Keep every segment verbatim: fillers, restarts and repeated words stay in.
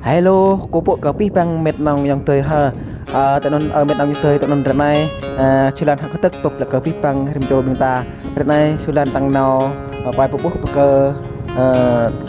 Hello, kâo pơpŭ kơ abih bang met nong ayŏng adơi hă. Ơ, tơ anŭn, ơ, met nong ayŏng adơi, tơ anŭn ră anai, ơ, Sui Lan hăng Kơtơ̆k pơpŭ lĕ kơ abih bang rĭm čô ƀing ta. Ră anai Sui Lan tăng nao, ơ, kuai pơƀuh pơkơ, ơ,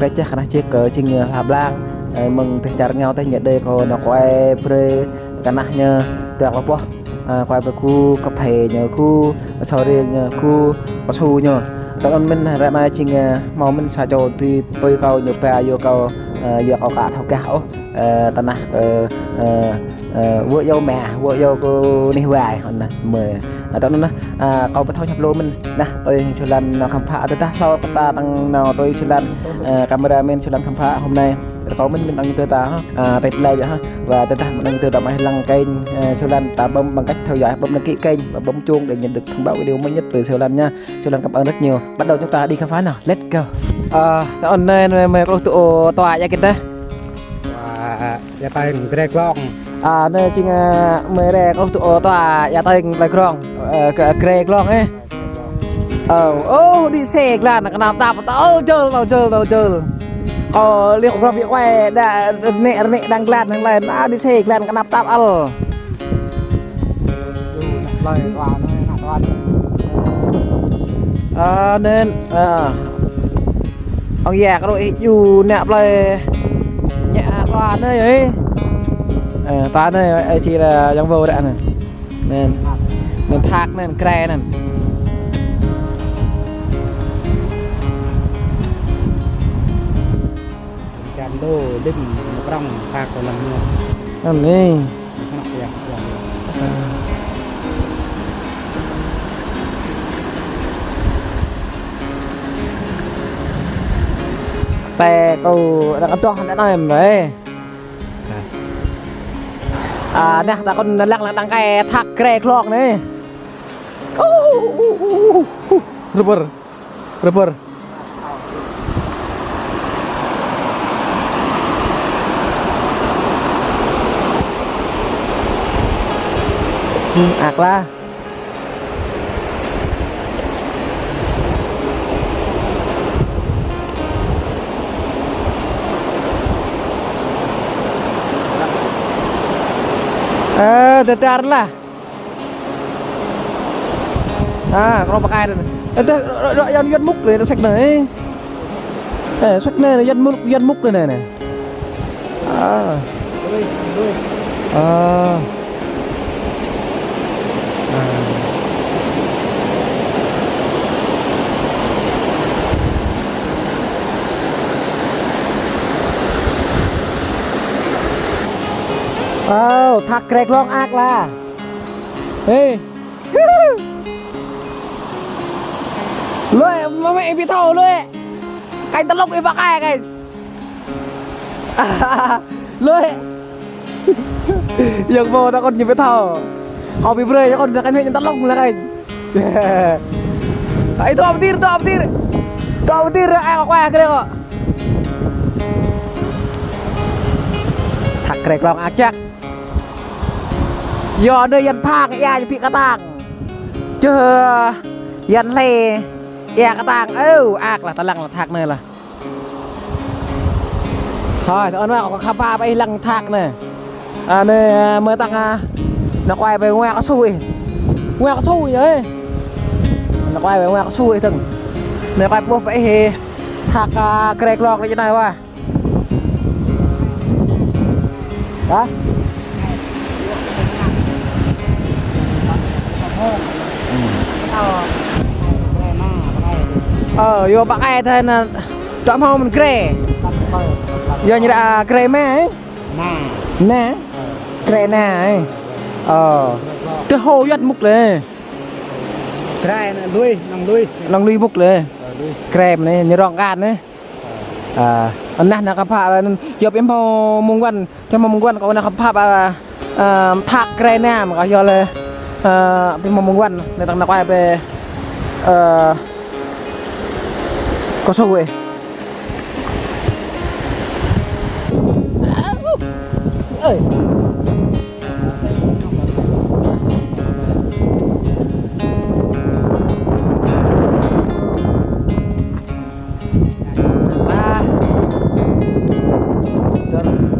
kơ čah kơnah čih kơ jing, ơ, hla blang, ơ, mơ̆ng tơčar ngao tơ ñu đơi kơ nao kuai brơi kơnah ñu tơ̆ng lŏ boh. Ơ, kuai pơ khu kơphê ñu, khu sô riêng ñu, khu kơsu ñu. Tơ anŭn mơ̆n ră anai jing, ơ, hmâo mơ̆n sa čô tui, tui kâo ñu ba yua kâo, ơ, yua kâo ka thâo gah ôh, ơ, tơnah, ơ, ơ, ơ, wơ̆ yua mă, wơ̆ yua kơ anih wai, hŏn anai, mơ̆. Ơ, tơ anŭn anai, ơ, kâo pơthâo čăp lu mơ̆n. Anai, tui Sui Lan nao khám phá, tơdah hlâo kơ ta tăng nao tui Sui Lan, ơ, cameraman Sui Lan khám phá hôm nay. Rơkâo mơ̆n met nong ayŏng adơi ta hă, ơ, tĕp lĕ yơh hă. Và tơdah met nong ayŏng adơi ta mơ̆ lăng kênh, ơ, Sui Lan ta bấm bằng cách theo dõi, bấm đăng ký kênh và bấm chuông để nhận được thông báo video mới nhất từ Sui Lan nha. Sui Lan cảm ơn rất nhiều. Bắt đầu chúng ta đi khám phá nào. Let's go. Ơ, tơ anŭn anai, anai mơi kơ tŭ ôh tơ̆ ia kơ tĕh. Wah, ia tơ̆ng Grê Glông. Ơ, anai jing, ơ, mơi rĕ kơ tŭ ôh tơ̆ ia tơ̆ng Grê Glông. Ơ, kơ Grê Glông ê. Ơ, ôh, đi xe glan kơnăp tap, tơl jơl, tơl jơl, tơl jơl. Kâo liăk kơ grŏp ia kuai, đa, rơnĕ, rơnĕ đang glan, đang lain, a, đi xe glan kơnăp tap ăl. Ơ, anŭn, ơ, ŏng ia kơ rô̆ ih ju nă plơi, ñă, a, tơ̆ anai, ê. Ơ, tơ̆ anai, ê, či lĕ yang vô đă anai. Anŭn. Anŭn thak anŭn, Grê anŭn. Čan đô đĭm mơkrŏng thak kơ lăng ñu. Anŭn anai. Anŭn ya, ya. Tơ̆ kâo đang kơtoh anŭn anai mơ̆n. Ơ, anai ta kŏn lăng lăng đang kơ thak Grê Glông anai. Rơbơr. Rơbơr. Hmm, ak lah. Ơ, tơtar lah. A, kơ rŏng pơkai anŭn. Ơ, tơ̆, rŏ, rŏ, rŏ, Yuan mŭk lĕ, rŏ sek anai. Ơ, sek anai, Yuan mŭk, Yuan mŭk lĕ anai. A. A. A. Ơ, thak Grê Glông ak lah. Ê. Lui, mơ̆ mĕ ih ƀu thâo lui. Kanh tơlŭk ih pơkai kanh. Lui. Yang mơ̆ ta kŏn ñu ƀu thâo. Kâo ƀu brơi, ta kŏn kanh hĕ ñu tơlŭk lĕ kanh. Ai, tơ̆ pơtir, tơ̆ pơtir. Tơ̆ pơtir, ai, kâo kuai kơ lĕ kâo. Thak Grê Glông ak čăk. Yua anai Yuan phang ia ñu pi kơtang. Čơh Yuan hlơi ia kơtang. Ơ, ak lah, ta lăng lah thak anai lah. Thôi, tơ anŭn mơ̆ kâo khăp pă ih lăng thak anai. Anai, ơ, mơi tăng, ơ, nao kuai ƀơi ngă kơsu ih. Ngă kơsu ih ơi. Nao kuai ƀơi ngă kơsu ih tơ̆ng. Nao kuai pơƀuh pă ih thak, ơ, Grê Glông lĕ čơnai wa. Hă? Ơ, yua pơkai thai anŭn, čŏ hmâo mơ̆n Grê. Yua ñu đă Grê mă, ê? Na. Na? Grê na, ê? Ơ. Tơ̆ hô Yuan mŭk lĕ. Grê na, lui, năng lui. Năng lui mŭk lĕ. Ơ, lui. Grê mơ̆n anai, ñu rŏng kan anai. Ơ, anai nao khám phá anŭn, yua ƀing hmâo mơ̆ng Yuan, čăm hmâo mơ̆ng Yuan kâo nao khám phá, ơ, ơ, thak Grê na, mă kâo yua lĕ, ơ, ƀing hmâo mơ̆ng Yuan, anai tăng nao kuai ƀơi, ơ, kơsu ih. Ơi. Wah. Dơ̆ng.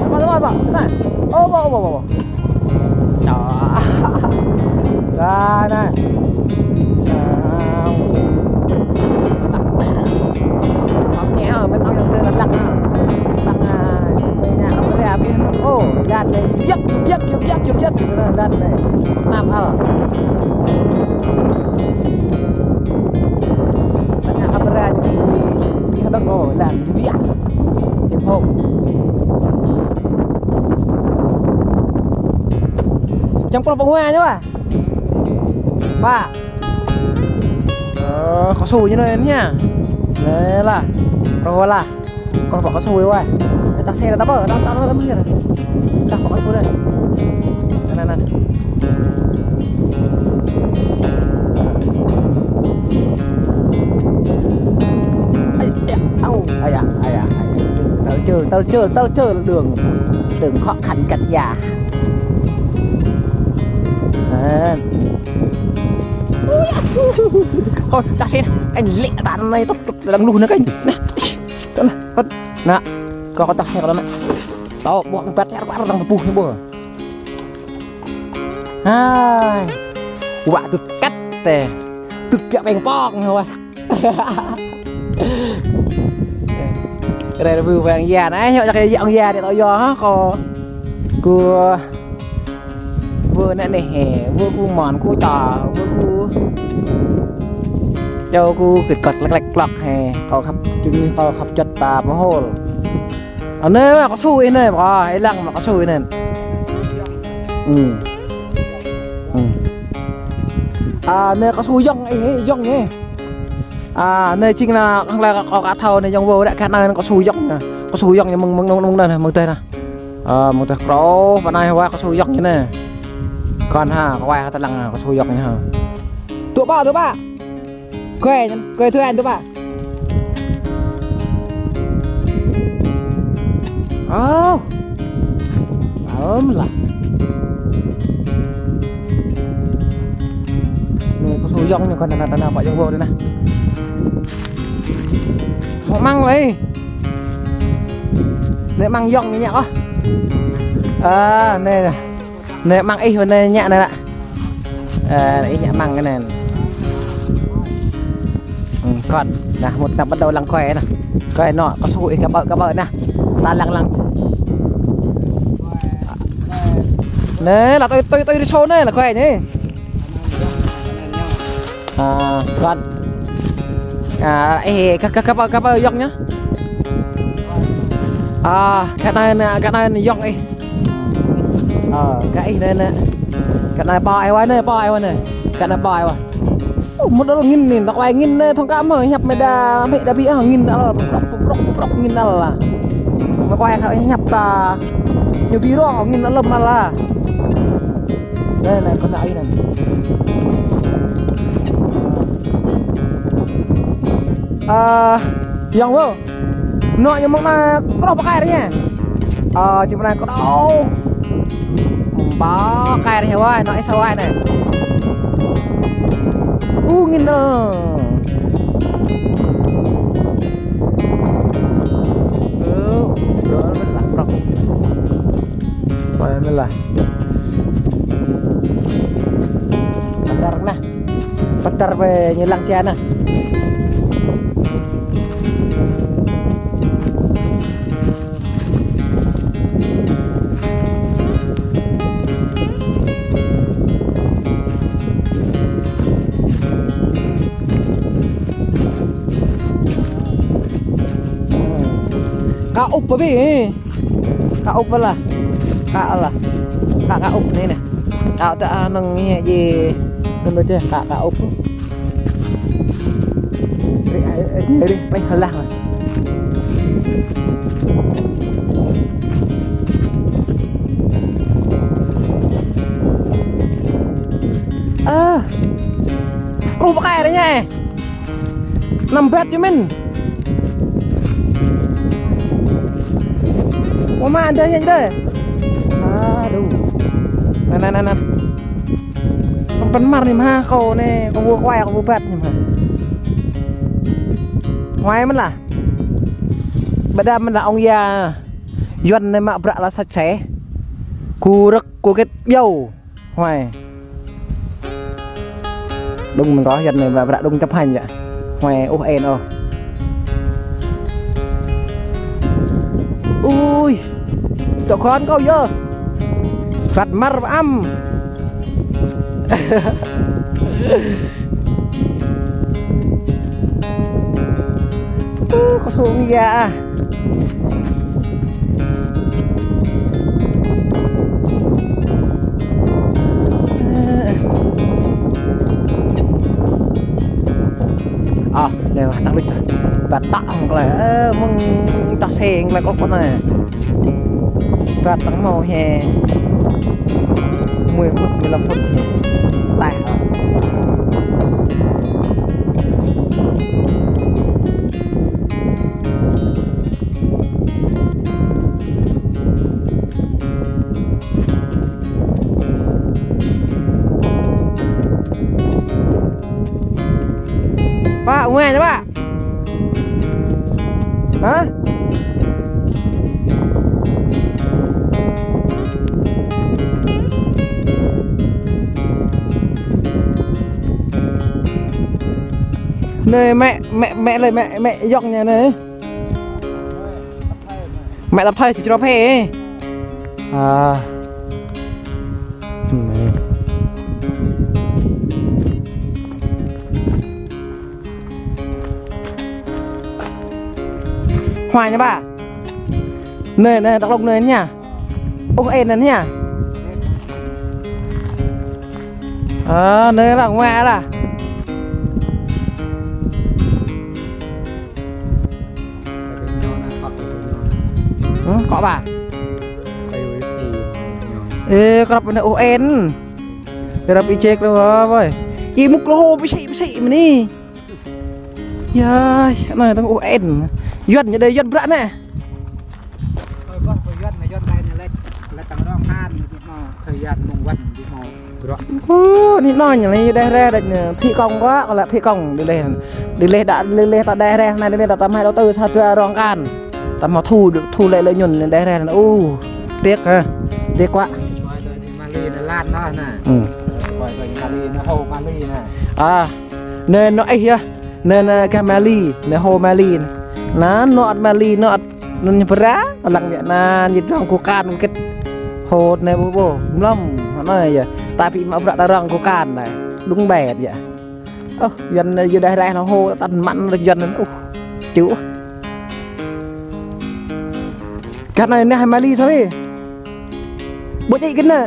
Apa, apa, apa? Nah. Oh, apa, apa, apa? Đó. Rồi, này. Đó. Lắc nè. Không nhẹ hả? Bên ông đầu tư là lắc hả? Lắc, à, nhà ông ra bên nó. Ô, lăn này. Yếc, yếc, yếc, yếc, yếc, yếc. Lăn này. Năm, à. Lăn nhà ông ra cho đi. Đi hả? Ô, lăn. Yếc. Hiệp hội. Trong con bông hoa nữa à? Ba. Ơ, có sủi như này nha. Đây là. Rồi là. Con có sủi vậy. Tắt xe là tắt bơ, tắt, tắt, tắt, tắt, tắt, có sủi đây. Này, này, này. Ai da, au, ai da, ai da, ai da. Tơl čơl, tơl čơl, tơl čơl đường. Đường khó khăn cắt da. À. Thôi, tắt xe. Anh lẹ ta này, tốc, tốc, đang lùi nữa anh. Nè. Tốc nè, tốc. Nè. Có, có tắt xe có đó nè. Tao, buông bật, có đang tepuk nih, buông. Hai. Wah, tŭt kăt tê. Tŭt piak peng pong hă. Kơ review peng ya nă, hŏ jak ya ong ya đe tŏ yo hă kơ. Kơ. Wơ nă neh hă, wơ kơ mơ̆n kơ ča, wơ kơ. Čô kơ kĭt kăt lek lek klăk hă, kơ khăp čơng kơ khăp čăt ta pơhôl. Anai mă kơ sui anai, mă kơ, ih lăng mă kơ sui anai. Ư. Ư. Anai kơ sui yŏng, ih, yŏng anai. Anai jing anai, hăng lĕ kơ, kơ thâo anai yŏng wơ̆t, đă kơ anai kơ sui yŏng anai. Kơ sui yŏng anai mơ̆ng, mơ̆ng, mơ̆ng, mơ̆ng anai, mơ̆ng teh anai. Ơ, mơ̆ng teh krô, pơ anai wă kơ sui yŏng anai. Kơn hă, kơ wă kơ ta lăng kơ sui yŏng anai hă. Tŭ ba, tŭ ba. Kơi, kơi thưa anh tui ba. Ơ. Ơ, mơ̆n lah. Anai, kơ sui yŏng anai, kơn anai, anai, pă yŏng wơ̆t anai. Mơ̆ng măng lơi. Anai măng yŏng anai kơ. Ơ, anai, anai. Anai măng ih anai ñă anai lah. Ơ, ih ñă măng anai. Ư, kơn. Nah, mŭt anai bắt đầu lăng kơi anai. Kơi anai, kơ sui ih kơ bơ, kơ bơ anai. Ta lăng lăng. Anai lah tui, tui, tui rơsô anai lah kơi anai. À, kơn. À, ê, kơ, kơ, kơ, kơ, kơ yŏng anai. À, kơ anai, kơ anai yŏng ih. Ờ, kơ ih anai, anai. Kơ anai pă ih wă anai, pă ih wă anai. Kơ anai pă ih wă. Ơ, mŭt đôl angin anai, tŏk wai angin anai, thŏng kơ mơ̆, hiăp mơ̆ đa, mơ̆ đa ƀiă angin ăl, prŏk, prŏk, prŏk, prŏk, angin ăl lah. Mơ̆ tŏk wai hiăp ta, ñu ƀiă rŏ angin ăl mơ̆n lah. Anai, anai, kơ anai anai. Ơ, yŏng wơ̆t. Anai ñu mơ̆ng anai, krŏh pơkai ră anai. Ơ, či mơ̆ng anai krŏh. Pơkai ră anai wă, anai sa wă anai. Ơ, angin ăl. Ơ, ơ, mơ̆n lah, prŏk. Wă, mơ̆n lah. Tar ƀơi ñu lăng ča anai. Kâo ŭp ƀơi ƀing. Kâo ŭp lah. Kâo lah. Kâo, kâo ŭp anai anai. Kâo ta anŭn ñu ji. Anŭn đôč, kâo, kâo ŭp. Rĭ, rĭ, rĭ, rĭ, rĭ, lah. Ơ. Kru pơkai ră anai. Năm bat yơh mĭn. Ơ, mă đơi ñu đơi. Aduh. Anŭn, anŭn, anŭn, anŭn. Pơmar anai mơ̆ ha, kâo anai, kâo ƀu kuai, kâo ƀu bat anai mơ̆ ha. Huai mơ̆n lah. Ƀôdah mơ̆n lah ŏng ia. Yuan anai mă bruă lah săč sĕ. Kơ rơ̆k kơ hơget ƀiă. Huai. Đung anŭn kâo, Yuan anai mă bruă đung čăp hañ yơh. Huai, ôh, en ôh. Ui. Čŏk kon kâo yơh. Bat mơ̆r ƀă ăm. Ơ, kâo sung ia. Ơ. Ơ, anai mă tăng lĕ. Bat tăng lĕ. Ơ, mơ̆ng čah seng lĕ kâo kơ anai. Bat tăng mâo hĕ. Mười phút, mười lăm phút. Tah. Pă, ơ, anai pă. Hă? Anai mĕ, mĕ, mĕ lơi, mĕ, mĕ yŏng anai. Mĕ tăp thơi či črô phe. Ơ. Anai. Huai anai pă. Anai, anai, tŏk lŏk anai anai. Ôh, en anai anai. Ơ, anai lah, huai lah. Hơ, kŏ pă? Ê, krăp anai ôh en. Krăp ih ček lu hă, ƀơi. Ih mŭk lu hô pơsĭ, pơsĭ mơ̆n anai. Yah, anai tăng ôh en. Yuan ñu đơi Yuan bruă anai. Ơ, ƀuh, ƀuh Yuan, Yuan đơi anai lĕ, lĕ tăng rŏng kan, ñu ƀuh mơ̆, khơi Yuan mơ̆ng Yuan ƀuh mơ̆. Ơ, anai anai ñu lĕ đeh reh đĕč anai. Phi kông kơ, kơ lĕ phi kông, đi leh. Đi leh đa, đi leh ta đeh reh anai, đi leh ta, ta mă đầu tư sa dua rŏng kan. Ta mă thu, thu lĕ lợi nhuận đeh reh anai. Ơ, hơdiak hă. Hơdiak kơ. Mali anai lan anai. Ư. Mali anai hô Mali anai. Ơ, anai anŏ ih yơh. Anai, anai gah Mali, anai hô Mali. Anai anŏ ăt Mali, anŏ ăt Anŭn ñu pơră, ta lăng biă anŭn, ñu rŏng kơ kan kơ hơget. Hơt anai ƀu ƀuh, mlŏm, anai yơh. Ta ƀu mă bruă ta rŏng kơ kan anai. Đŭng ƀĕ biă. Ơ, Yuan anai, Yuan đeh reh anai hô, ta mă anŭn Yuan anŭn, ơ. Ču. Gah anai, anai hai Mali sa wĕ. Ƀu či kơ anai.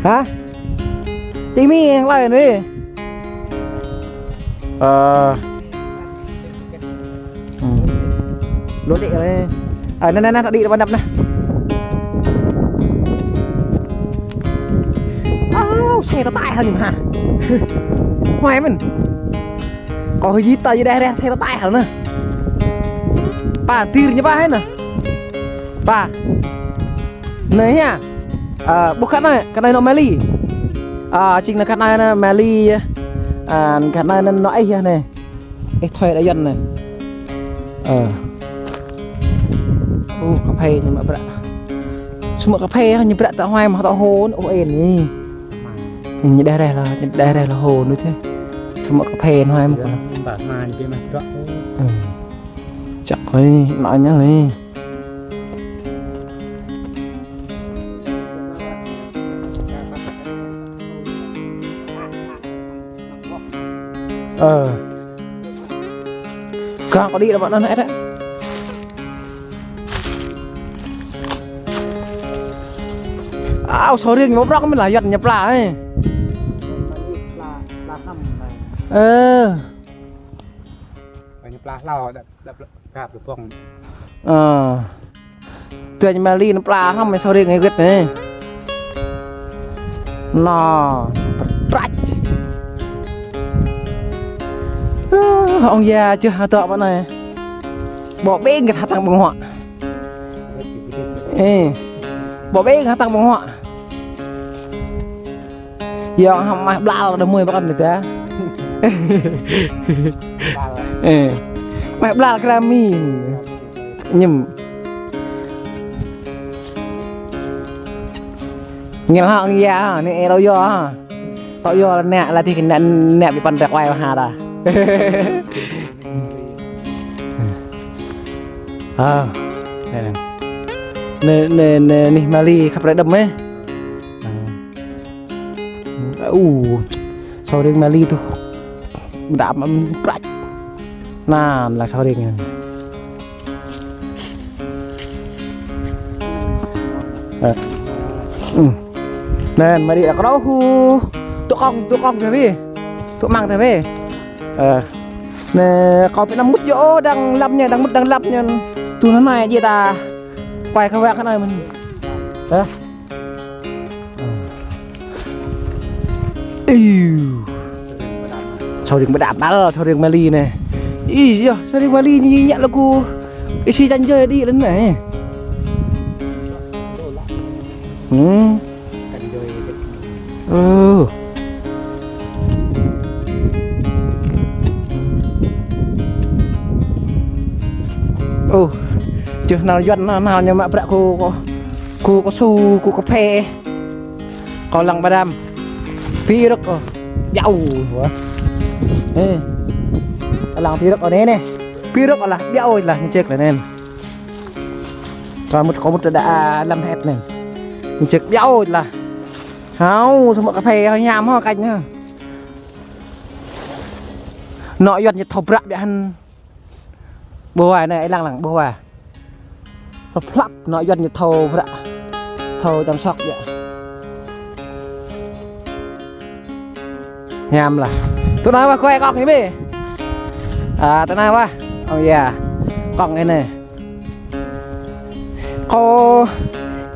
Hă? Či mĭn yang lain wĕ. Ơ. Ư. Lŏ đĕ lĕ. Ơ, anai, anai, anai, ta đĭ pơ anăp anai. Ơ, xe ta tải hă ñu hă. Huai mơ̆n. Kâo hơjit ta yơh đeh reh xe ta tải hă anai. Pă, tir ñu pă hă anai. Pă. Anai hă. Ơ, ƀuh gah anai, gah anai anŏ Mali. Ơ, jing anai gah anai anai Mali yơh. Ơ, gah anai anai anŏ ih yơh anai. Ih thuê đa Yuan anai. Ơ. Ơ, kơphê ñu mă bruă. Samơ̆ kơphê ñu brăk tơ huai mă tơ hô, ôh ên anai. Ñu đeh reh la, ñu đeh reh la hô anai tơ. Samơ̆ kơphê huai mă. Ƀă mă ñu ƀu mă trŏ. Čăk lĕ, anai ñu lĕ. Ơ. Kang kơ đi lah ƀă anŭn ĕt. Ao, sô ring mă prăk mơ̆n lah, yua ñu pla ĕ. Ơ. Ñu pla hlâo, đa, đa, đa, đa, đa, đa. Ơ. Tui ñu mă li ñu pla hlâo, mă sô ring ngă gĭt anai. Nô, prăk. Ơ, ong ya čưh hơtŏk ƀă anai. Ƀô̆ ƀing gĭt hơtăng ƀơ̆ng huă. Ê, ƀô̆ ƀing hơtăng ƀơ̆ng huă. Yua hăng mah blal đa mui ƀă kăn đa. Ê, mah blal kơ rơmin. Ñem. Ngel hăng ya, anai ê rô yua ha. Tŏ yua lah anai, lah tih kơ anai, anai ƀu păn rơk wai ha đa. Ơ, anai, anai. Anai, anai, anai, anih mă li khăp rai đơm ĕ. Ơ. Ơ, sô ring mă li tơ. Đa mă mơ̆n prăk. Anŭn lah sô ring. Ơ. Ư. Anŭn, mă li đa krô hu. Tŭ kông, tŭ kông tơ bĕ. Tŭ măng tơ bĕ. Ơ. Anai, kâo pơnăm mŭt yơh, ơ, đang lăm ñu, đang mŭt đang lăm ñu. Tui anai jĕ ta. Quay khă wă khă anai mơ̆n. Ơ. Iu. Sô ring ƀơđăp đal, sô ring mă li anai. Ih, yơh, sô ring mă li ñu ñă lagu. Ih, si čăn jơi đĭ lĕ anai. Ư. Ơ. Ơ. Čưh nao Yuan nao, nao ñu mă prăk kơ, kơ, kơ, kơ su, kơ, kơphê. Kâo lăng ƀa đam. Pi rơ̆k kâo. Yua. Ê. Kâo lăng pi rơ̆k kâo anai anai. Pi rơ̆k kâo lah. Yua lah ñu ček lah anai. Kâo mŭt, kâo mŭt đa, đa lăm hĕt anai. Ñu ček yua lah. Hao, samơ̆ kơphê hao hiam hao kăč hao. Nŏ Yuan ñu thâo brăk biă hăn. Ƀuh wa anai, ih lăng lăng, ƀuh wa. Hlăp hlăp, nŏ Yuan ñu thâo brăk. Thâo chăm sóc biă. Hiam lah. Tui anai wa, kơi kŏng anai bĕ. A, tui anai wa. Ơ ya. Kŏng anai. Kâo,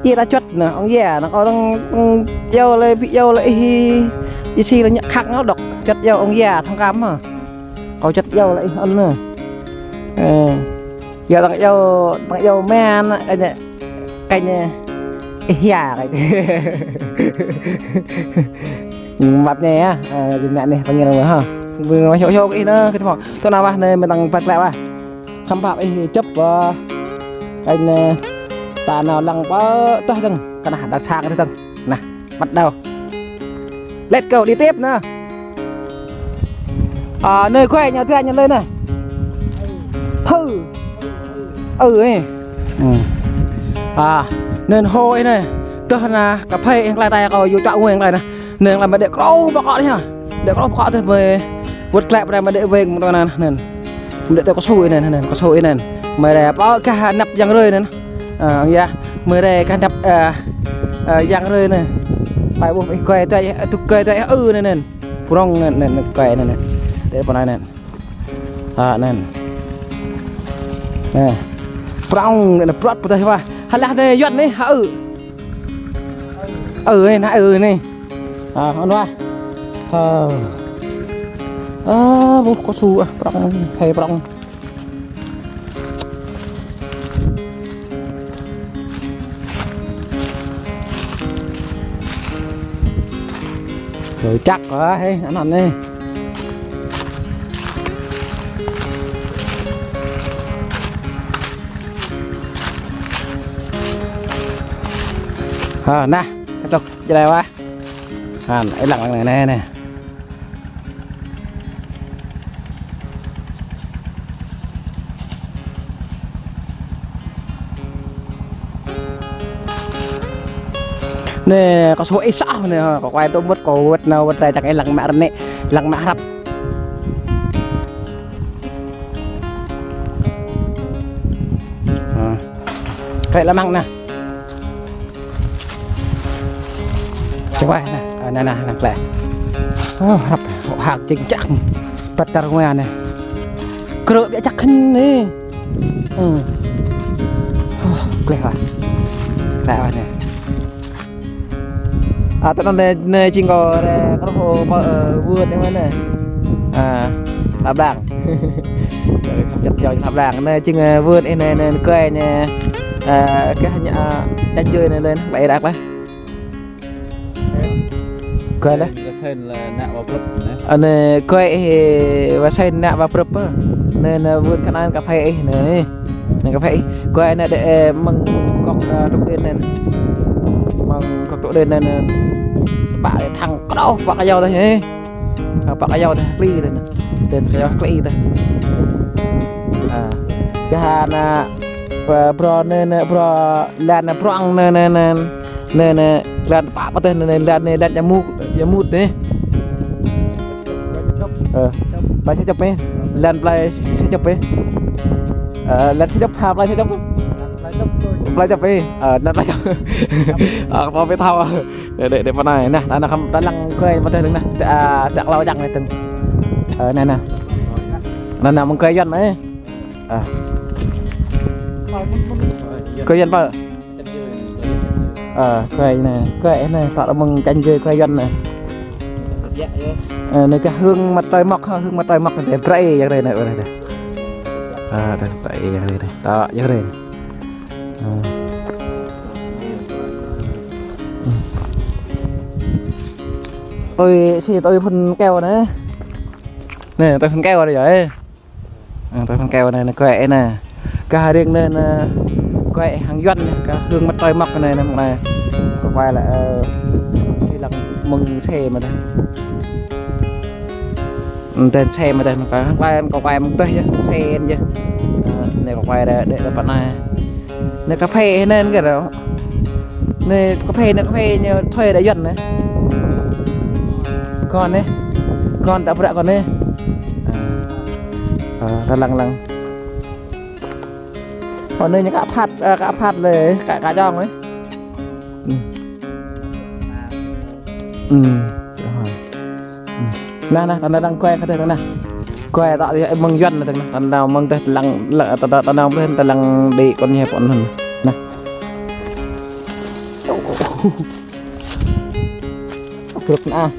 ih ta čuăt anai, ong ya, anai kâo dơ̆ng, dơ̆ng iâu lĕ, ƀu iâu lĕ, ih, ih si lĕ ñă khăk ngă dŏ, čuăt iâu ong ya, thŏng kam hă. Kâo čuăt iâu lĕ, ih, anŭn anai. Ơ, ya dơ̆ng iâu, dơ̆ng iâu mơ̆n, kăč anai, kăč anai, ih ya, kăč. Măp anai ya, ơ, ƀing anai, anai, pơngiă anai hă. Ƀing anai hiu hiu kơ ih anai, kơ tơmŏ. Tui anai wa, anai mơ̆n dơ̆ng păk lĕ wa. Khăm pap ih čŏp, ơ, kăč anai, ơ, ta nao lăng pơ tơh dơ̆ng, kơ anai đa sang tơh dơ̆ng. Anai, bắt đầu. Let's go, đi tiếp anai. Ơ, anai kơi ñu tui ñu lơi anai. Thư. Ơ, ê. Ư. Ơ, anai hô ih anai. Tơh anai, kơphê ih glai tai kâo yua čuă ngui glai anai. Anai, lăm mă đĕ krô pơkŏ anai hă. Đĕ krô pơkŏ tơh mơi wơ̆t klĕ pơ anai mă đĕ weng mơ̆n anai, anai. Mă đĕ tơ kơsu anai, anai, kơsu anai. Mơi rai pơ kah anăp yang rơi anai. Ơ, ya. Mơi rai kah anăp, ơ, ơ, yang rơi anai. Pai ƀuh ih kơi tơ, tŭ kơi tơ, ơ, anai, anai. Prŏng anai, anai, anai, kơi anai, anai. Đĕ pơ anai anai. Ơ, anai. Anai. Prŏng anai, anai, prŏt pơtơi wa. Hă lah anai Yuan anai, hă ư. Ơ, anai, anai, ơ, anai. A, anŭn wa. Ơ. A, ƀuh kơsu, a, prŏng, hơi prŏng. Rồi chắc quá, hơi, anŭn anai. Ơ, anai, kơtŭk, jrai wa. Hăn, ih lăng lăng anai, anai, anai. Anai, kâo suaih sah anai, kâo kuai tŭ mŭt, kâo wơ̆t nao wơ̆t rai čang ih lăng mă rơnĕ, lăng mă hrăp. Ơ. Kơi lăng mơ̆ng anai. Čơkơi anai, anai, anai, anai, klĕ. Ơ, hrăp, hơ̆k hăng čing čak. Pơtăr ngui anai. Krư̆ biă čak hĭn anai. Ơ. Ơ, klĕ wa. Klĕ wa anai. Ơ, tơ anŭn anai, anai čing kâo, anai, kâo rŏh pơ, ơ, vườn anai mơ̆n anai. Ơ, hlăp đang. Khăm čăp jao hlăp đang. Anai čing, ơ, vườn ih anai, anai, kơi anai. Ơ, kơ anai, ơ, čang jơi anai lĕ, ƀai đak lah. Kơi lah. Sen lĕ nă wa prăp anai. Anai kơi ih wa sen nă wa prăp. Anai, anai vườn kơ anai cà phê ih anai. Anai cà phê ih. Kơi anai đĕ, ơ, mơ̆ng kŏk, ơ, trục đen anai. Mơ̆ng kŏk trục đen anai. Pă thăng kơđŏh pă kơyâo tơh anai. Ơ, pă kơyâo tơh kli tơh anai. Tơh kơyâo kli tơh. Ơ. Gah anai, ơ, bruă anai, anai, bruă lăn anai, bruă anai, anai, anai. Anai, anai, lăn pă pă tơh anai, anai, lăn anai, lăn Ia Mŭt, Ia Mŭt anai. Ơ, plei Sa Čŏp anai. Lăn plei Sa Čŏp anai. Ơ, lăn Sa Čŏp, ha, plei Sa Čŏp. Plei Čŏp anai. Ơ, lăn plei Čŏp. Ơ, kâo ƀu thâo. Đĕ, đĕ, đĕ pơ anai. Anai, anai, anai khăm ta lăng kơi pơ tơh anai. Ơ, ta klâo čang anai tơ̆ng. Ơ, anai, anai. Anai, anai mơ̆ng kơi Yuan anai. Ơ. Kơi Yuan pơ. Ơ, kơi anai, kơi anai, tŏ mơ̆ng čang jơi kơi Yuan anai. Ơ, anai kơ hương mặt trời mọc, hương mặt trời mọc anai, brơi yang anai, anai, anai. Ơ, anai, brơi yang anai, anai. Tŏ yang anai. Ơ. Tui, si tui phun keo anai. Anai, tui phun keo anai yơh. Ơ, tui phun keo anai, anai, kơi anai. Gah riêng anai, anai, kơi hăng Yuan anai, gah hương mặt trời mọc anai, anai, anai. Kâo kuai lĕ, ơ, ih lăng mơ̆ng xe mơ̆n tơh. Ơ, tơl xe mơ̆n tơh, kâo kuai, kâo kuai mơ̆ng tơh yơh, xe yơh. Ơ, anai kâo kuai đĕ, đĕ, đĕ pơ anai. Anai cà phê anai kơ rŏ. Anai cà phê, anai cà phê ñu thuê đa Yuan anai. Kon anai. Kon ta bruă kon anai. Ơ, ta lăng lăng. Ơ, anai ñu kă phat, ơ, kă phat lĕ, kă, kă čong lĕ. Ư. Ư. Anai, anai, ta anai lăng kơi kơ tơh anai. Kơi tŏ mơ̆ng Yuan tơh anai. Ta anai mơ̆ng tơh lăng, lăng, ta, ta, ta anai tơh ta lăng đĭ kon ñu pơ anŭn. Anai. Krư̆ anai.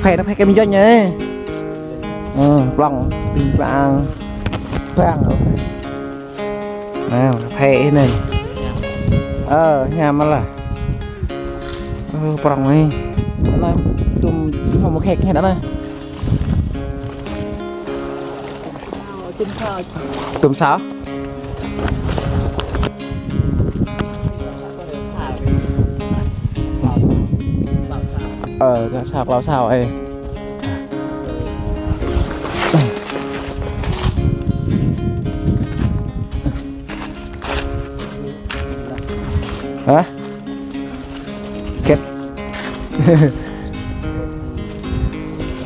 Phê, anai phê kem jôn anai. Ơ, plŏng, ping plang. Plang. Anai, phê anai. Ơ, hiam lah. Ơ, prŏng anai. Anai, tŭm, tŭm hŏ mơkhek anai. Tŭm sao? Ơ, kơ sao, klâo sao, ê. Hă? Kĕt.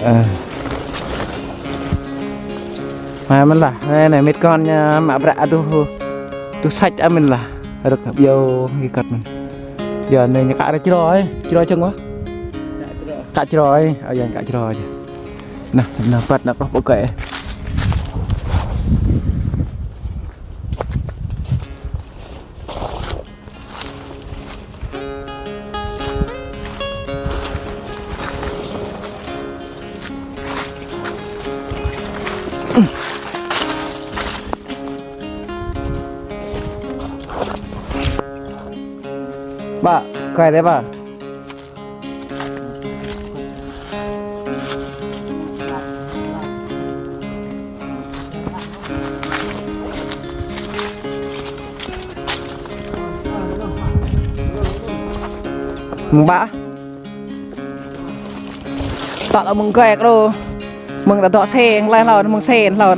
Ơ. Mă mơ̆n lah, anai, anai, mĕt kon ñu mă bruă aduh, aduh sač mơ̆n lah. Rơ̆k biă hơget mơ̆n. Yua anai ñu kă ră čro, ê, čro čang wă. Kă čro, ê, ơ, yua kă čro yơh. Anai, anai, păt anai, kơ pô kơi. Ba, kơi dih, ba. Mơ̆ng ƀă. Tŏ lŏ mơ̆ng gơi kơ. Mơ̆ng ta dŏ xe, lĕ hlâo, mơ̆ng xe hlâo.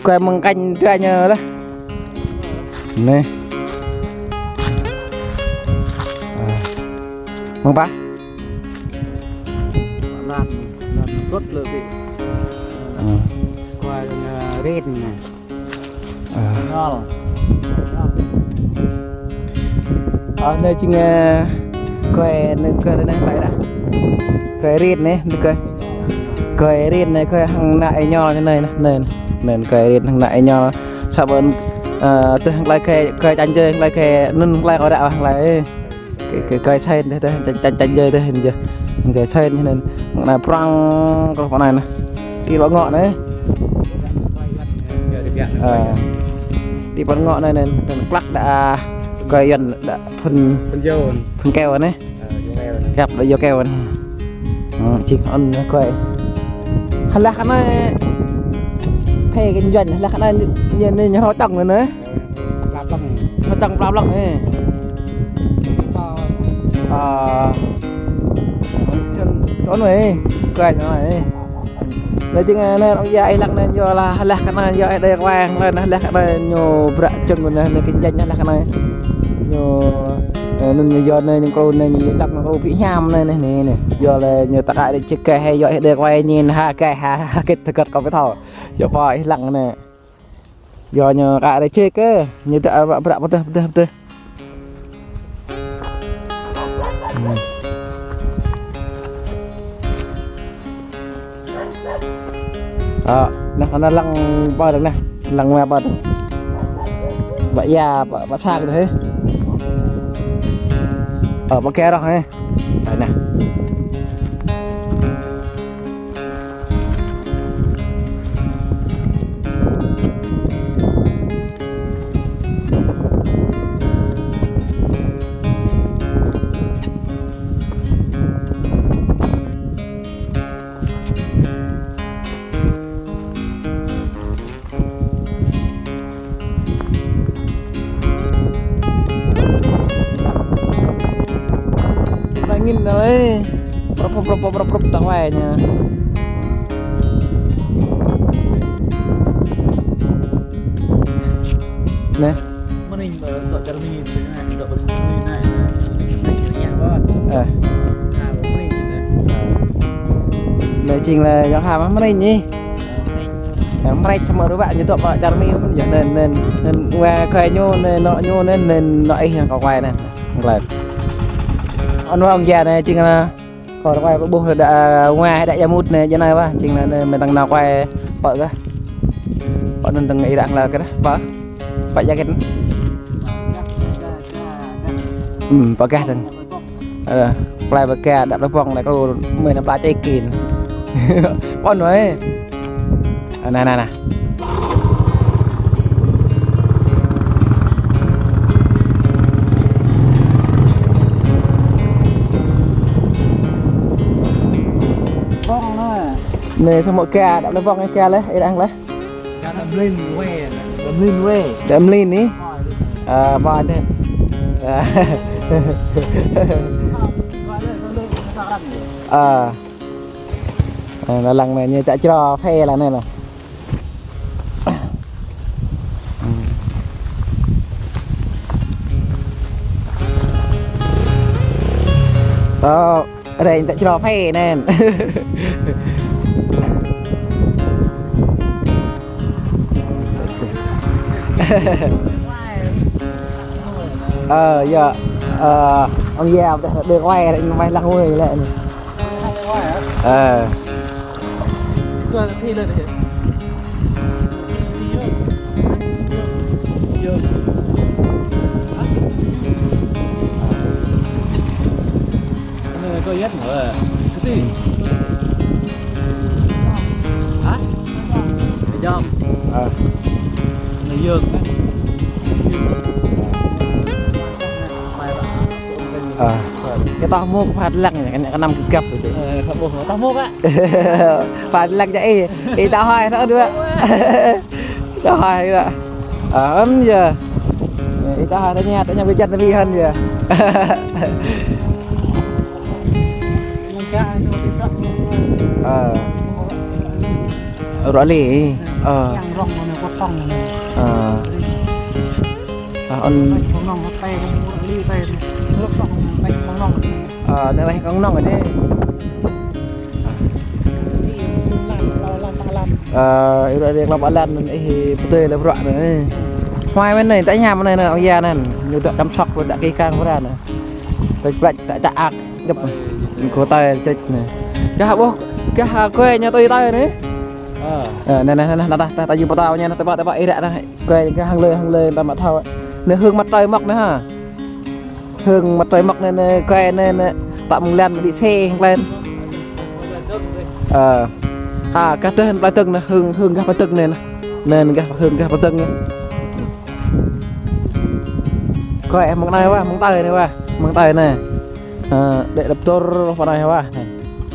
Gơi mơ̆ng kanh dua ñu lah. Anai. Mơ̆ng ƀă. Năn, năn kơt lơ ƀĭ. Kơi rin anai. Ơ. Ơ, anai jing, ơ, kơi, anai kơi anai ƀai đah. Kơi rin anai, anai kơi. Kơi rin anai, kơi hăng ană ih ñol anai, anai, anai. Anai kơi rin hăng ană ih ñol. Samơ̆, ơ, tơ hăng tơlơi kơi, kơi čanh jơi, tơlơi kơi anŭn tơlơi kơ đah hăng tơlơi. Kơi, kơi, kơi sen dih, dih, čanh, čanh, čanh jơi dih, dih. Kơi sen dih, anŭn. Anai prŏng, kơ pơnai anai. Ti ƀă ngŏ anai. Ơ. Ti ƀă ngŏ anai, anai, anai, klăk đah, kơi Yuan đah phun, phun jôn. Phun keo anai. Ơ, jôn keo anai. Kăp đah jôn keo anai. Ơ, čih ôn anai kơi. Hlah anai. Phê kinh doanh, hlah anai ñu, ñu, ñu rô čŏng anai, anai. Pla blŏng. Pla blŏng, pla blŏng anai. Ơ. Čŏng, čŏng anai, kơi anai. Anai jing anai, rŏng ia ih lăng anai, yua lah, hlah kơ anai, yua ih đơi kơ wai, hlah kơ anai, ñu bră čŏng anai, anai kinh doanh hlah kơ anai. Ñu, ơ, anŭn ñu yua anai, ñu kru anai, ñu yua tăk, ñu kru ƀĭ hiam anai, anai, anai, anai. Yua lah, ñu tăk ai đơi čih kơ hai, yua ih đơi kơ wai, ñin ha, kơ ha, ha, kơ tơgăt kơ pơthâo. Yua pô ih lăng anai. Yua ñu kơ rơčik kơ, ñu dŏ ƀă bră pơdơh, pơdơh, pơdơh. Hmm. Ơ, anai, anai lăng ƀơi anai, lăng mă ƀơi. Ƀă ia, ƀă, ƀă sang anai. Ơ, ƀă kơ rŏh anai. Anai. Angin dah leh. Prop, prop, prop, prop, prop, tah wai ñu. Anai. Mơnĭng ƀă dŏ čar Mi, dŏ ƀă Mi anai, anai. Ơ. Anai, mơnĭng anai. Anai jing lah yua hă mơnĭng anai. Ơ, mơnĭng. Ơ, mơnĭng samơ̆ ruă ñu dŏ ƀă čar Mi mơ̆n yơh, anŭn, anŭn, anŭn, wa kơi ñu, anŭn, anŏ ñu, anŭn, anŭn, anŏ ih hăng kâo wai anai. Glăi. Anŭn wa ong ia anai jing anai. Kâo wai ƀuh đah, ơ, wa đah ia mŭt anai, jing anai wa, jing anai, anai, mơ̆ng tơ̆ng anai wai pơ kơ. Pơ anŭn tơ̆ng ih đah lăng kơ đah, pơ. Pơ ia kơ. Hmm, pơ kơ tơ̆ng. Ơ, plai pơkă, đăp lơpong, đăp kru, mơi nă plai čai kin. Pon wai. Ơ, anai, anai, anai. Pon anai. Anai samơ̆ kơ, đăp lơpong kơ leh, ih đah leh. Đa mlin wai, đa mlin wai. Đa mlin anai. Ơ, ƀă anai. Ơ. Ơ, lăng anai, ñu čă črô phê lăng anai lah. Ơ. Rĕng ta črô phê anŭn. Ơ, yơh. Ơ, ong ia, dah đơi wai, rĕng wai lăng wai lĕ anai. Ơ. Anai kâo yăt mơ̆. Kơti. Hă? Kơ jom. Ơ. Anai yơh. Ơ. Kơ tah mŭk phat lăng anai, kơ anăm kơ găp tui. Ơ, kơ ƀuh tah mŭk ă. Phat lăng jă ih. Ih tah hai thâo dua. Tah hai ă. Ơ, anŭn yơh. Ih tah hai tơña, tơña bơjăt nabi hăn yơh. Rŏ lĕ. Ơ. Yang rŏng anai, kơtŏng anai. Ơ. Ah, ôn. Kơtŏng rŏ lĕ, kơtŏng rŏ lĕ, kơtŏng rŏ lĕ. Ơ, anai lĕ kơtŏng rŏ anai. Ơ, ih rŏ lĕ, klâo pă lan anai, ih pơdơi lĕ bruă anai. Huai mơ̆n anai, ta hiam anai, anai, ong ia anai. Ñu dŏ chăm sóc, dŏ kih kang bruă anai. Plĕč plĕč, dŏ čă ak. Djŏp. Kơ tơi čĕč anai. Gah ƀuh, gah kơi ñu tui tơi anai. Ơ. Ơ, anai, anai, anai, anai, ta, ta, ta yua pơtao ñu, anai, ta ƀă, ta ƀă ih ră anai. Kơi, kơi hăng lơi, hăng lơi, ta mă thâo. Anai hương mặt trời mọc anai ha. Hương mặt trời mọc anai, anai, kơi anai, anai, ta mơ̆ng lan đi xe hăng lên. Ơ. Ha, gah tơ̆ anai plơi dơ̆ng anai, hương, hương gah plơi dơ̆ng anai, anai. Anai, anai gah, hương gah plơi dơ̆ng anai. Kơi, ơ, mơ̆ng anai wa, mơ̆ng tơi anai wa, mơ̆ng tơi anai. Ơ, đĕ đăp tơr pơ anai wa. Anai.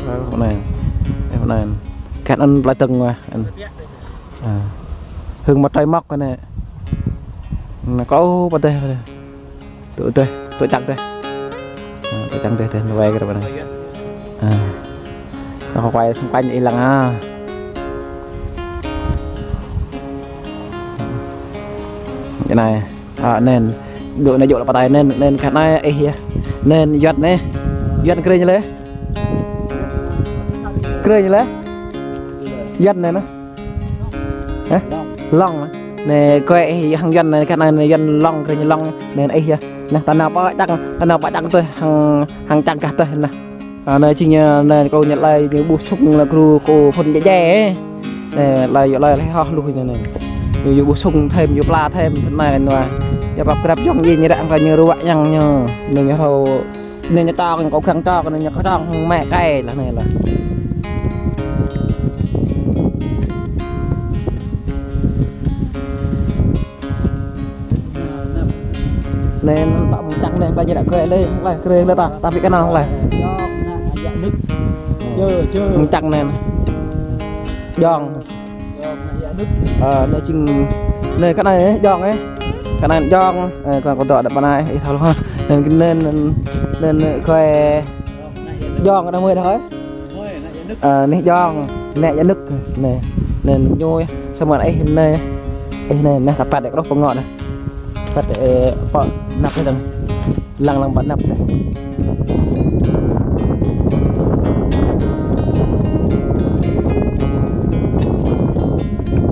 Ơ, pơ anai. Ơ, pơ anai. Gah anŭn plơi dơ̆ng wa. Ơ. Hương mặt trời mọc anai. Anai kâo pơdơi, pơdơi. Tui dơi, tui čang dơi. Ơ, tui čang dơi, dơi, anai wai kơ pơ anai. Ơ. Anai kâo wai xung quanh ih lăng ha. Anai. Ơ, anŭn. Dŏ anai djŏ lăp pơtai anŭn, anŭn gah anai ih yơh. Anŭn Yuan anai. Yuan krơi ñu lĕ. Krơi ñu lĕ. Yuan anai anai. Hă? Lŏng. Anai kơi ih hăng Yuan anai gah anai, anai Yuan lŏng, krơi ñu lŏng. Anŭn ih yơh. Anai ta nao pơ čang, ta nao pơ čang tơ̆ hăng, hăng čang gah tơ̆ anai. Ơ, anai jing, ơ, anai kâo ñu lăi ñu ƀuh sung lĕ kru kâo phŭn jĕ jĕ. Anai lăi yua lăi lĕ hŏ lu anai anai. Ñu yua ƀuh sung thêm, yua pla thêm, anai anai. Yua pap grăp yŏng yê ñu ră anai ñu ruă yang ñu. Anai ñu hrâo, anai ñu tŏng, kâo khăng tŏng, anai ñu kơtŏng hăng mĕ kơi lah anai lah. Anai, anŭn ta mơ̆ng čang anai, ta ñu ră krơi lĕ, lĕ krơi lĕ ta, ta pĭ kơnăl lĕ. Mơ̆ng čang anai. Yŏng. Ơ, anai jing, anai gah anai, yŏng ơ. Gah anai yŏng, ơ, kâo, kâo dŏ đăp pơ anai, ih thâo lu ha. Anai, anai, anai, anai, anai, kơi yŏng, anai mơi đah hơi. Ơ, anai yŏng, anai yă nŭk, anai, anai ñu, samơ̆ ih anai, ih anai, anai, ta păt đĕ kơđŏh pơngŏ anai. Păt, ơ, pơ anăp anai dơ̆ng. Lăng lăng pơ anăp anai.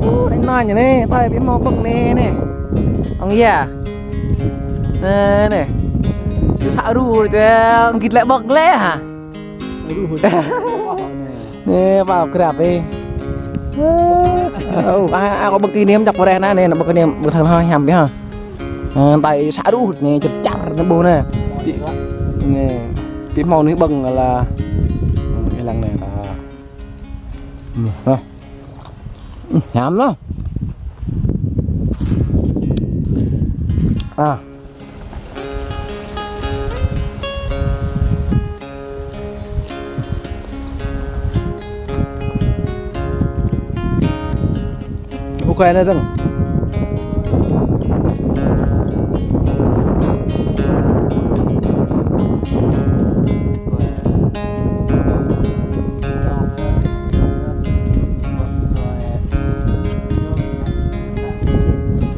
Ơ, anai anai ñu anai, tơi ƀu hmâo ƀơ̆ng anai, anai. Ong ia. Anai, anai. Ču sa ru, tơi, git lĕ ƀơ̆ng lĕ hă. Anai, pao grăp ih. Ơ, a, a, kâo ƀơ̆ng kơ anai čăk pơreh anai, anai, ƀơ̆ng kơ anai, ƀơ̆ng thâo hiam biă hă. Ơ, tơi sa ruh anai, čơčar anai ƀuh anai. Anai, ƀu hmâo anai ƀơ̆ng lah. Ơ, ih lăng anai ta. Ơ. Hiam lah. A. Ƀu kơi anai dơ̆ng.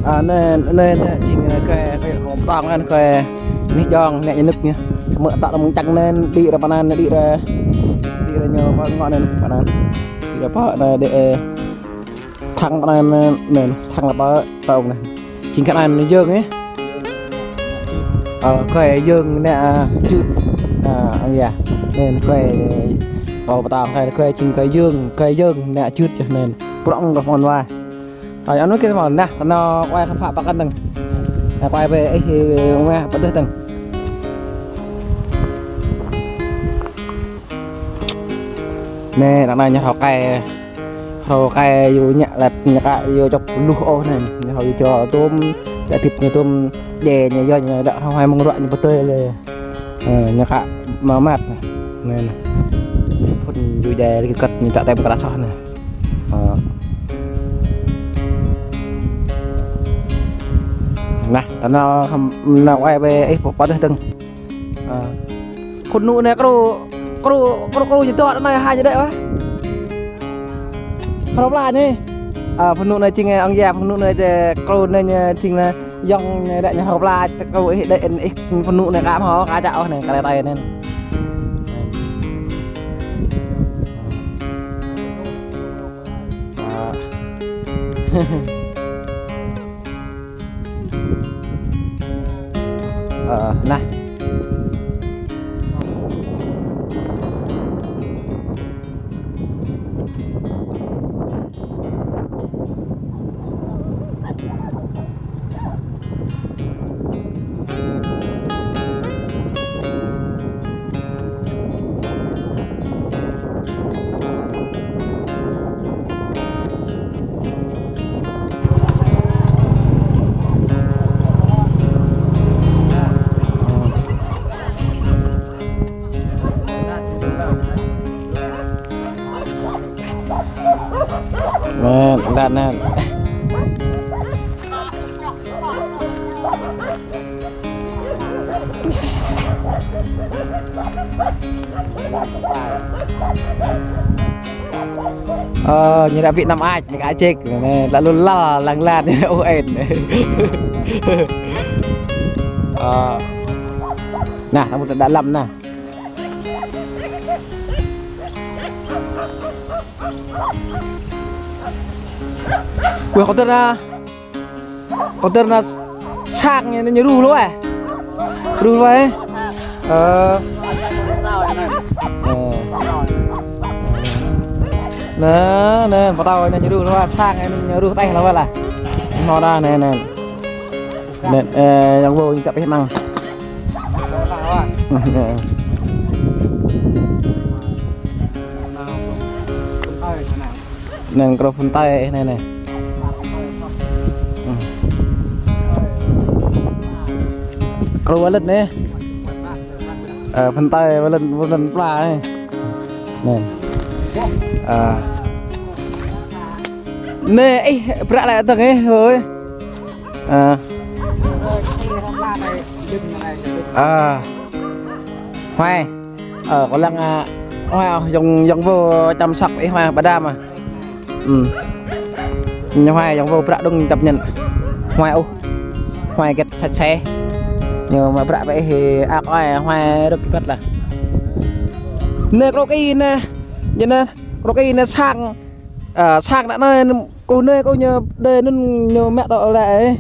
A, anai, anai, anai, jing, ơ, kơi, kơi, kâo pơtong anai, kơi, anai yŏng, anai yă nŭk anai. Samơ̆ ta mơ̆ng čang anai, đĭ ra pơ anai, đĭ ra, đĭ ra ñu pơ ngŏ anai, pơ anai. Đĭ ra pơ anai, đĭ, ơ, thăng pơ anai, anai, anai, thăng lăp pơ tông anai. Jing gah anai, anai yơng anai. Ơ, kơi yơng anai, a, čư̆. A, ơ, ia. Anai, kơi, kâo pơtong kơi, kơi jing kơi yơng, kơi yơng anai čư̆ čih anai. Prŏng kơ mơ̆n wa. Ơ, anŭn kơ mơ̆n nah, kơ anŭn wai khăp pă pơkăn dơ̆ng. Nah, wai ƀơi ih, ih, wai pơdơh dơ̆ng. Anai, anŭn anai ñu hrâo kơi, hrâo kơi yua ñă lăt, ñu kă yua čŏk luh ôh anai. Ñu hrâo yua čô tôm, djă tip ñu tôm, djai ñu yua ñu dă hrâo hai mơ̆ng ruă ñu pơtơi lĕ. Ơ, ñu kă mă măt. Anai, anai. Phŭn yua djai lĕ kơt ñu čă tem kơră soh anai. Ơ. Nah, ta nao khăm, nao wai ƀơi ih pơdơh dơ̆ng. Ơ. Khŭn anŭn anai kru, kru, kru, kru ñu dŏ anai hai ñu đĕ wa. Hrŏp lač anai. Ơ, phŭn anai jing, ơ, ong ya, phŭn anai jing krô anai jing anai, yŏng anai đĕ ñu hrŏp lač, krô ih đĕ ih phŭn anai kăm hŏ, kơ čă ôh anai, kơ lĕ tơi anai. Ơ. Ơ, nah. Anŭn, anŭn, anŭn. Ơ, ñu đa ƀĭ năm ăč, ñu ka ček, anai, lalu lăl, lăng lan, ôh en. Ơ. Nah, namu ta đa lăm nah. Weh, kâo tơr anai. Kâo tơr anai sang ñu, ñu ruh lu ơ. Ruh lu ơ. Ơ. Ơ. Anai, anai, pơtâo anai ñu ruh lu ơ, sang ñu ruh teh lu ơ lah. Hmâo đa anai, anai. Anai, ơ, yang ƀu ñu kăp ih năng. Anai krô phŭn tơi anai, anai. Krô wơlĭt anai. Ơ, phŭn tơi wơlĭt, wơlĭt pla anai. Anai. Ơ. Anai, ih, prăk lĕ tơ̆ng ih, hơi. Ơ. Ơ. Huai. Ơ, kâo lăng, ơ, huai, ơ, yŏng, yŏng ƀu čăm sŏk ih huai, ƀă đam ah. Ư. Ñu huai, yŏng ƀu prăk đŭng čăp ñen. Huai ôh. Huai hơget sạch sẽ. Ñu mă prăk pơ ih ak huai, huai rơ̆k hơget lah. Anai krô kơ ih anai. Ñu anai, krô kơ ih anai sang. Ơ, sang đa anai, kơ anai, kơ ñu đơi anŭn ñu mă tŏ lĕ.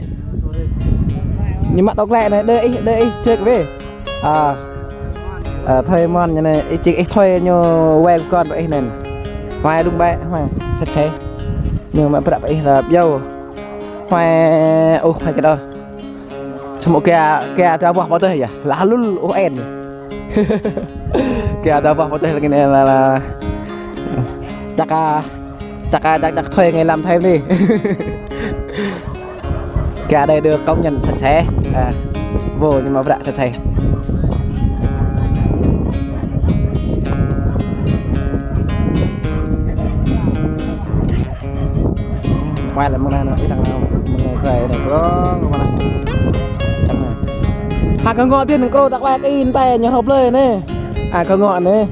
Ñu mă tŏ lĕ anai, đơi ih, đơi ih, ček weh. Ơ. Ơ, thơi mơ̆n ñu anai, ih ček ih thơi ñu wai kơ kon pơ ih anŭn. Huai đŭng ƀĕ, huai, sạch sẽ. Ñu mă prăk pơ ih lah biă. Huai, ôh, huai hơget ôh. Samơ̆ kơ, kơ ta ƀuh pơtơh yơh, lah lul, ôh en. Kơ ta ƀuh pơtơh lăng anai lah, lah. Čak a, čak a, čak, čak thuê ngày làm thêm đi. Kơ đơi được công nhận sạch sẽ. À, vô nhưng mà prăk sạch sẽ. Huai lĕ mơ̆ng anai, anai, ih tơ̆ng anai, mơ̆ng anai, krô anai, krô, krô mơ̆ng anai. Tơ̆ng anai. Ha, kơ ngŏ tih anŭn krô tăk lĕ kơ ih anai, ñu hrŏp lơi anai. A, kơ ngŏ anai.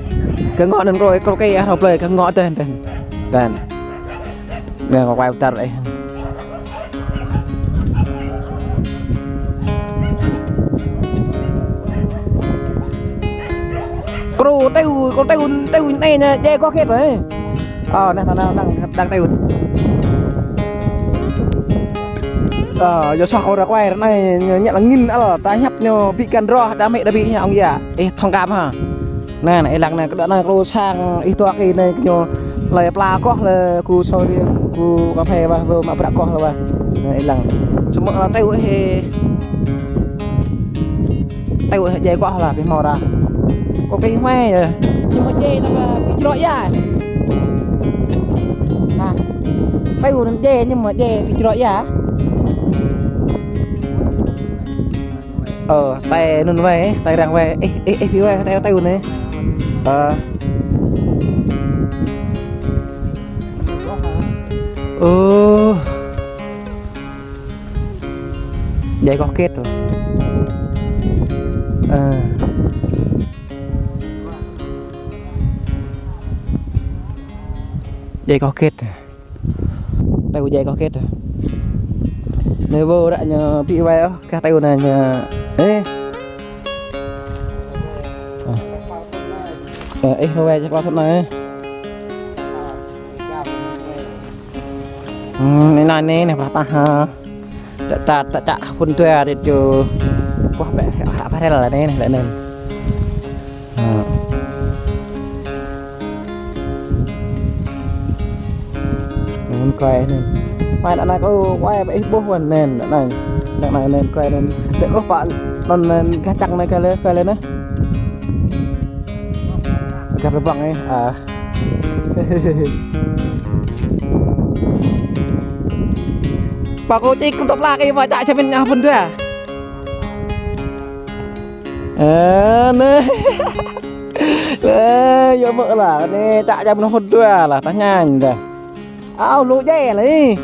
Kơ ngŏ anŭn krô, krô kơ ih hrŏp lơi, kơ ngŏ tih anŭn. Tơ̆ng. Anai, kâo quay pơtăr lĕ. Krô têu, krô têu, têu anai ñu djai koh hơget lơi. Ơ, anai, anai, anai, đang, đang têu. Ơ, yua soh kâo ră ruai ră anai, ñu ñĕt lăng angin, ơ, ta hiăp ñu ƀĭ kăn rŏh, đa mĕ đa ƀĭ ñu ong ya. Ih thông cảm ha. Anai, anai, ih lăng anai, kơ đa anai, krô sang, ih tuă kơ anai, kơ ñu, lơi pla koh lĕ, kơ sô riêng, kơ kơphê wah, wah, mă prăk koh lĕ wah. Anai, ih lăng. Samơ̆ lă têu ih, têu ih, djai koh lah, pih hmâo ră. Kâo kơ ih huai yơh. Ñu mă djai, anŭn mă, pih jrŏ ya. Nah. Têu anŭn djai, ñu mă djai, pih jrŏ ya. Ơ, tơi anŭn wai, tơi arăng wai. Ih, ih, ih, pi wai, tơi, tơi anai. Ơ. Ơ. Djai koh hơget. Ơ. Djai koh hơget. Tơgŭ djai kơ hơget. Anai wơ̆t ră ñu ƀu wai ôh, kah tơgŭ anai ñu. Ê. Ơ, ê, wai čơklo thŭn anai. Ơ, anai, anai, anai, pah, pah, ha. Đa ta, ta čă phun dua đĕt yơh. Wah, bĕ, ha, pah rel anai, anai, anai. Ha. Anŭn kơi anŭn. Mai anŭn kâo wai bĕ ih ƀuh anŭn anŭn. Anŭn anŭn kơi anŭn. Bĕ kâo pă anŭn anŭn gah čang anŭn kơi lĕ, kơi lĕ anŭn. Gah lơbang ih. Ah. Pă kâo čih kơtŏk plak ih pă čă čơmin ah pun dua. Ơ, anai. Ơ, yua mơ̆ lah, anai čă čơmin ah pun dua lah, tah ñan dah. Ao, lu djai lah ih.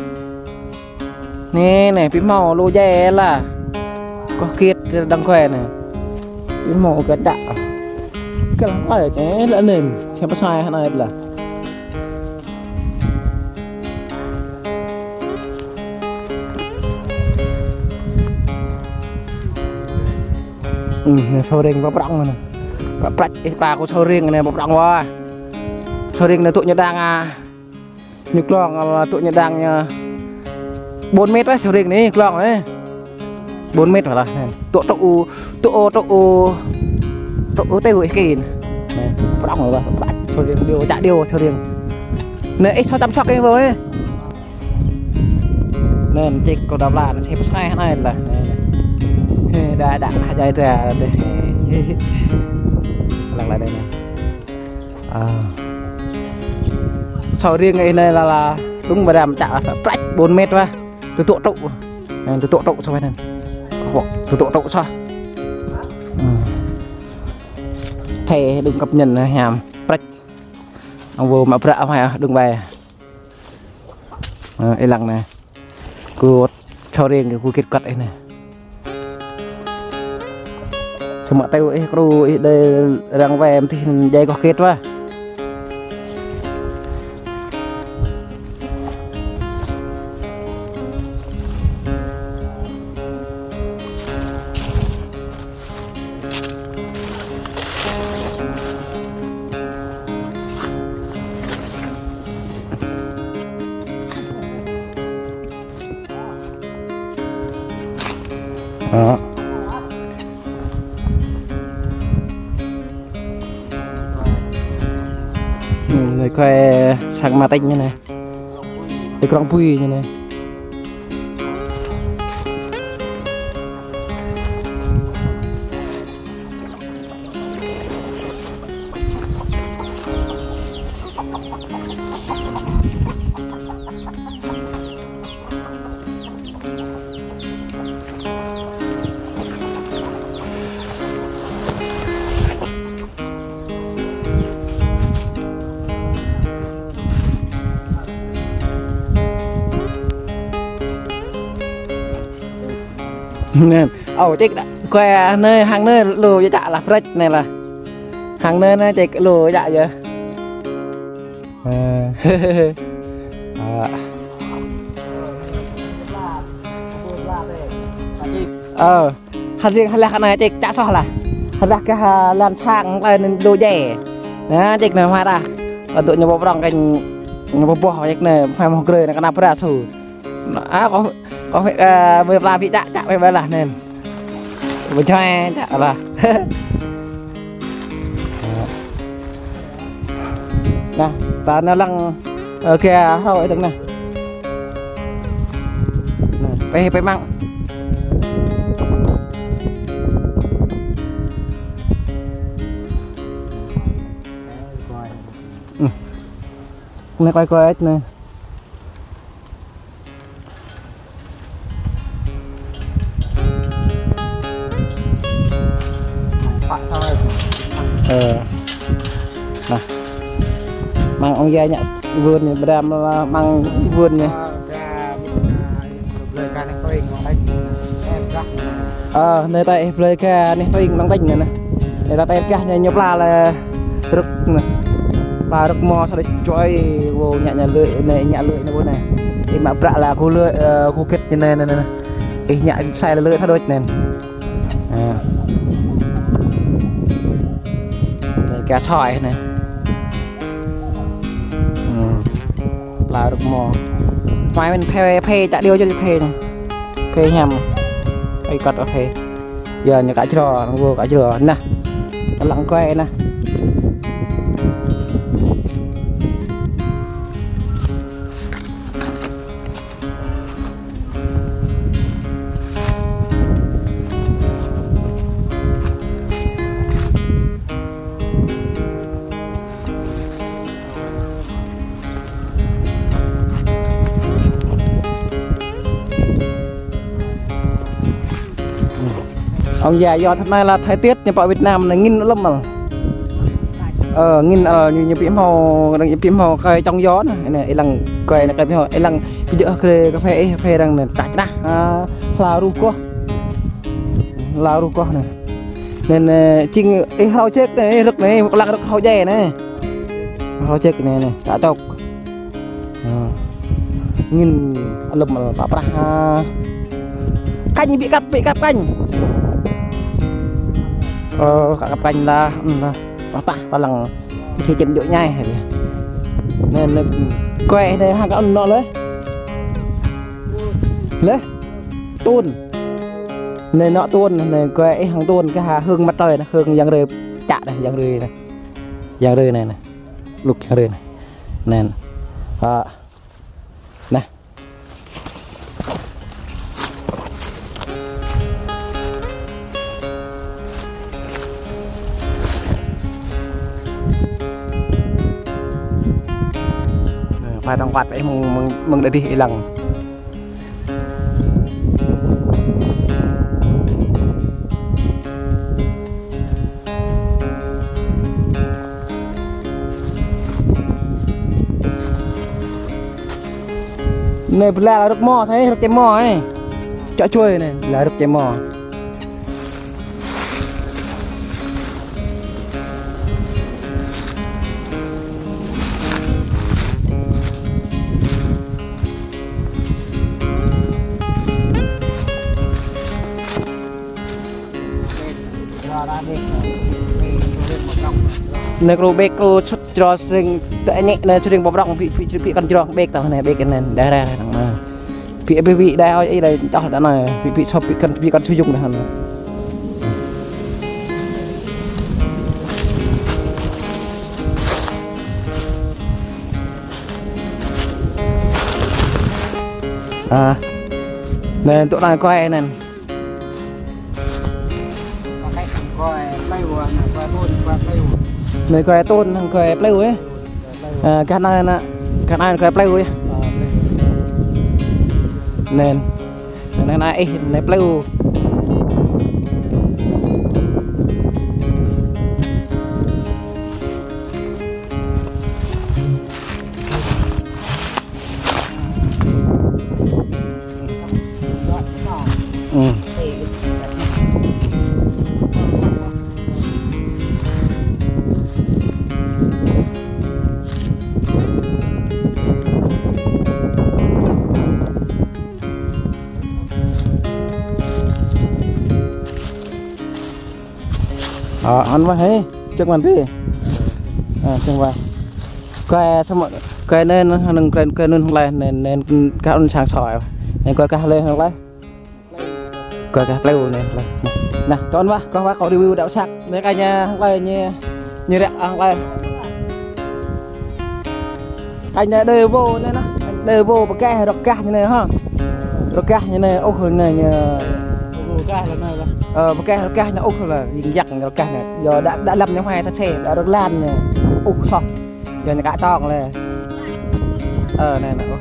Anai, anai, ƀu hmâo lu djai lah. Kơ hơget đang kơi anai. Ƀu hmâo kơ čă. Kơ lăng kơi anai, lĕ anŭn. Čem pơsai hă anai lah. Ư, anai sô ring pơ prŏng anai. Pơ prăč, ih, pă kâo sô ring anai pơ prŏng wơ̆t. Sô ring anai tŭ ñu đang ah. Ñu glông, ơ, tŭ ñu đang ñu. Bốn mét wơ̆t sô ring anai, glông anai. Bốn mét wơ̆t lah. Tŭ, tŭ, tŭ, tŭ, tŭ, tŭ, tŭ, tŭ, tŭ, prŏng wơ̆t, prăč, sô ring, điêu, čă điêu, sô ring. Anai, ih, sô čăm sŏk ih wơ̆t ih. Anŭn čih kâo đăp lah, anŭn čih pơsai anai lah. Ê, đa, đa, đa, jai tui ah, dih. Lăng lah dih anai. Ah. Sô ring ih anai lah, lah. Dŭng ƀơi răm čă, prăč bốn mét wơ̆t. Tŭ tŭ tŭ. Anŭn tŭ tŭ tŭ sô wơ̆t anŭn. Tŭ tŭ tŭ sô. Ư. Thê dŭng kăp ñen hiam. Prăč. Ơ, wơ̆t mă prăč ah, dŭng ƀai. Ơ, ih lăng anai. Kâo sô ring kâo git kơt ih anai. Samơ̆ tơgŭ ih kru ih đơi arăng wai mơ̆n tih djai kơ hơget wơ̆t. Đó. Ừ, anai kơi sang mă tĕnh ñu anai. Tĕnh Krông Bui ñu anai. Anŭn, ơ, čih đa, kơi anai, hăng anai lu čă lah, prăč anai lah. Hăng anai, anai čih lu čă yơh. Ơ. Ơ. Hơding hơlah kơ anai čih čă soh lah. Hơlah kơ, ha, lŏn sang tơlơi anŭn lu djai. Anai čih anai hmâo dah. Ƀơi tŭ ñu pơ prŏng kơ ñu pơboh čih anai hmâo mơ̆ grơi anai kơ anăp brơi su. Anai, ah, kâo, kâo, ơ, ƀơi pla ƀu čă, čă ƀơi ƀơi lah anŭn. Ƀu čơmai čă lah. Anai, ta anai lăng, ơ, kơ hrơi tơ̆ng anai. Anai, pĕ, pĕ măng. Ư. Anai kơi kơi anai. Ơ. Anai. Măng ŏng ia ñă vườn anai, ƀrăm măng vườn anai. Ơ, anai ta ih blơi kơ anai tui măng tĕnh anai. Anai ta tĕh kơ ñu, ñu pla lĕ rơ̆k anai. Pla rơ̆k mơ̆ sa đôč čuai, wơ̆t ñă, ñă lưỡi anai, ñă lưỡi anai wơ̆t anai. Ih mă prăk la ku lươn, ơ, ku kĭt ñu anai, anai, anai. Ih ñă sai lươn thâo đôč anai. Ơ. Anai kơ soi anai. Ơ. Pla rơ̆k mơ̆. Mai mĭn phê, phê, čă điêu čơ phê anai. Phê hiam. Ơi kơt phê. Yơh, ñu kă jrô, ñu kă jrô. Nah. Lăng kơi nah. Ông già, do thế này là thời tiết ñu pơ Việt Nam anai angin lắm mà. Ơ, angin, ơ, ñu, ñu ƀu hmâo, ñu ƀu hmâo kơi čŏng yŏ anai. Anai, ih lăng kơi anai, kơi ƀu hmâo, ih lăng ƀu djơ̆ kơ cà phê, ih cà phê arăng anai, čah čah, a, hla ruh koh. Hla ruh koh anai. Anai, anai, čing, ih hrâo ček anai, ih rơ̆k anai, ih lăng rơ̆k hrâo djai anai. Hrâo ček anai, anai, čă čŏk. Ơ. Angin alum al pă prah, a. Kăñ ƀu kăp, ƀu kăp kăñ. Ơ, kăp kăñ lah, ưm, lah. Pă tah, pă lăng. Ih čem djơ̆ ñai. Anai, anai, kue anai hăng kơ anŭn leh. Leh. Tun. Anai nŏ tun, anai kue ih hăng tun kơ ha hương mặt trời anai, hương yang rơi čă anai, yang rơi anai. Yang rơi anai, anai. Luk yang rơi anai. Anai. Ơ. Nah. Anai, pă tŏng kuat pă ih mơ̆ng, mơ̆ng, mơ̆ng đa dih ih lăng. Anai pla rơ̆k mơ̆, sai rơ̆k čem mơ̆, ơ. Čŏk čuai anai, pla rơ̆k čem mơ̆. Anai kru ƀek kru sut jrô sring tơ añĕ anai sring pơprŏng ƀĭ, ƀĭ, ƀĭ kăn jrô ƀek tơ anai ƀek anai đah rah rah anai. Ƀĭ, ƀĭ, ƀĭ đah ơi ih đah čŏh đah anai. Ƀĭ, ƀĭ sop ƀĭ kăn, ƀĭ kăn sui jung đah anai. A. Anai tŭ anai kơi anai. Anai kơi tun hăng kơi plêu ih. A, kah anai anai, kah anai kơi plêu ih. Anai. Anai, anai ih, anai plêu. Ơ. Ơ, ăn wa hê, čơ̆ng măn pĭ. Ơ, čơ̆ng wa. Kơi samơ̆, kơi anai, anai, anai, kơi, kơi anŭn hăng leh, anai, anai, kah anŭn sang soi. Anai, kơi kah leh hăng leh. Kơi kah plêu anai, leh. Nah, čŏng wa, kah wa kâo review đăo săk. Anai kah ñu hăng leh, ñu, ñu ră hăng leh. Kah anai đơi vô anai nah, đơi vô pơkeh rơ̆k kah ñu anai hă. Rơ̆k kah ñu anai, ôh, anai ñu. Rơ̆k kah lĕ anai lah. Ơ, pơkeh rơ̆k kah ñu ôh lah, jing jăk rơ̆k kah ñu. Yua đa, đa lăm ñu huai sa čê, đa rơ̆k lan ñu. Ôh soh. Yua ñu kă tong lĕ. Ơ, anai, anai, ôh.